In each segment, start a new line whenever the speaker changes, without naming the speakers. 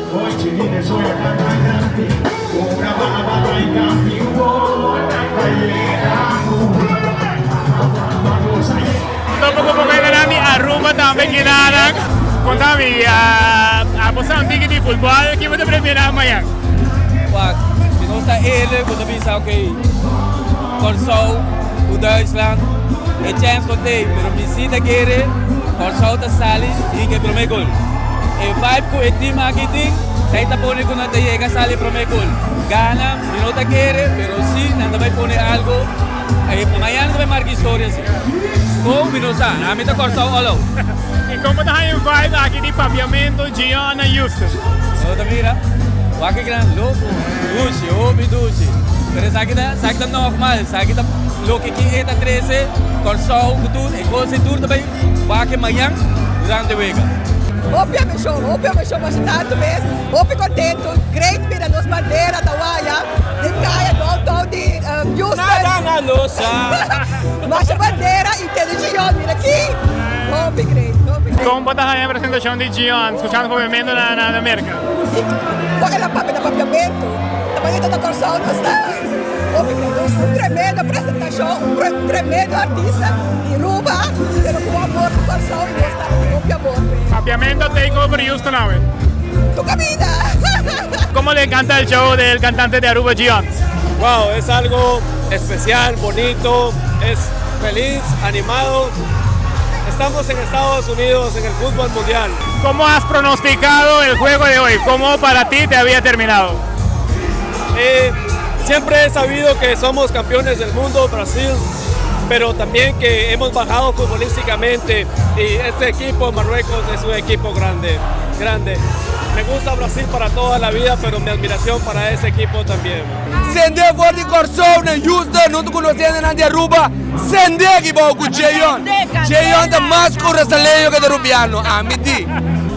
Topo ku bomennan di Aruba tambe kinanan. Konta mi, abo sa un tiki di futbòl, ki bo ta premirá mañan?
Wak, si nos ta eerlijk, bo ta bisa ok, Kòrsou ku Duitsland e chèns por tei, pero mi si ta kere Kòrsou ta sali i hinka e promé gol. E vibe ku e team aki tin, esei ta pone ku nan ta yega sali e promé gol. Gana mi no ta kere, pero si nan ta bai pone algo, mañana ta bai marka historia si. Kon mi no sa, ami ta Kòrsou all out.
I kon bo ta haña e vibe aki di Papiamentu Gion na Houston?
Bo ta mira, wak e gran loko, dushi, hopi dushi. Pero esaki ta, esaki ta normal, esaki ta loke ki e ta trese Kòrsou ku tur e kos ei tur ta bai wak e mañan durante wega.
Hopi emocion, hopi emocion masha tantu mes, hopi contento, great mira nos bandera ta waya den caya downtown di Houston.
Nada na nos sa.
Masha bandera y tene Gion mira aki, hopi great, hopi great.
Con bo ta haña e presentacion di Gion scuchando papiamento na Merca?
Y con el a papia na papiamento, ta manera ta na Corsou nos ta. Hopi great, un tremendo presentacion, un tremendo artista di Aruba, pero cu amor pa Corsou y nos ta tin hopi amor p'e.
Papiamento take over Houston awe.
Tu caminda!
Como le encanta el show del cantante de Aruba Gion?
Wow, es algo especial, bonito, es feliz, animado. Estamos en Estados Unidos en el fútbol mundial.
¿Cómo has pronosticado el juego de hoy? ¿Cómo para ti te había terminado?
Siempre he sabido que somos campeones del mundo, Brasil, pero también que hemos bajado futbolísticamente y este equipo, Marruecos, es un equipo grande, grande. Me gusta Brasil para toda la vida, pero mi admiración para ese equipo también.
Sende for di Kòrsou na Houston huntu ku nos hendenan di Aruba sende aki bou ku Jeyon. Jeyon ta mas kurasaleño ke ta rubiano, ami di.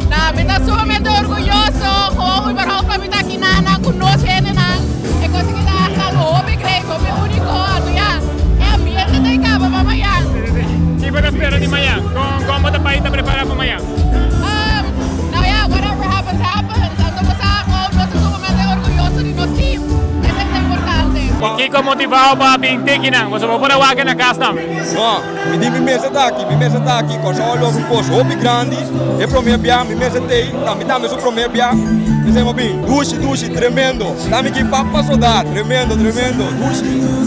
Na, mi ta sumamente orguyoso gewoon überhaupt pa mi ta aki na nan ku nos hendenan. E kos aki ta algo hopi great, hopi uniko. Anto ya, e ambiente ta e kaba pa mañan.
Kiko ta spera di mañan? Kon kon bo ta bai ta prepara pa mañan?
Nou ya, whatever happens, happens. Anto bo sa gewoon nos ta sumamente orguyoso di nos team. Esei ta importante.
I kiko motivao pa bin tiki nan? Boso bo por a wak na kas tambe.
No, mi di mi mester ta aki, mi mester ta aki. Kòrsou a logra un kos hopi grandi. E promé bia mi mester t'ei, ta mi tambe su promé bia. P'esei mi a bin. Dushi, dushi, tremendo. Ta mi ki papa soda. Tremendo, tremendo, dushi.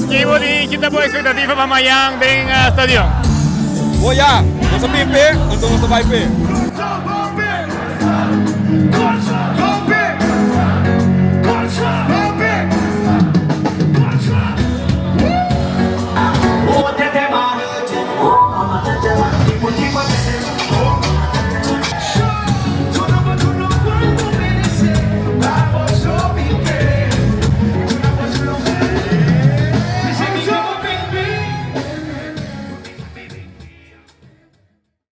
Ki bo di, ki ta bo ekspektativa pa mañan den stadion?
Bo ya, nos a bin p'e, anto nos ta bai p'e.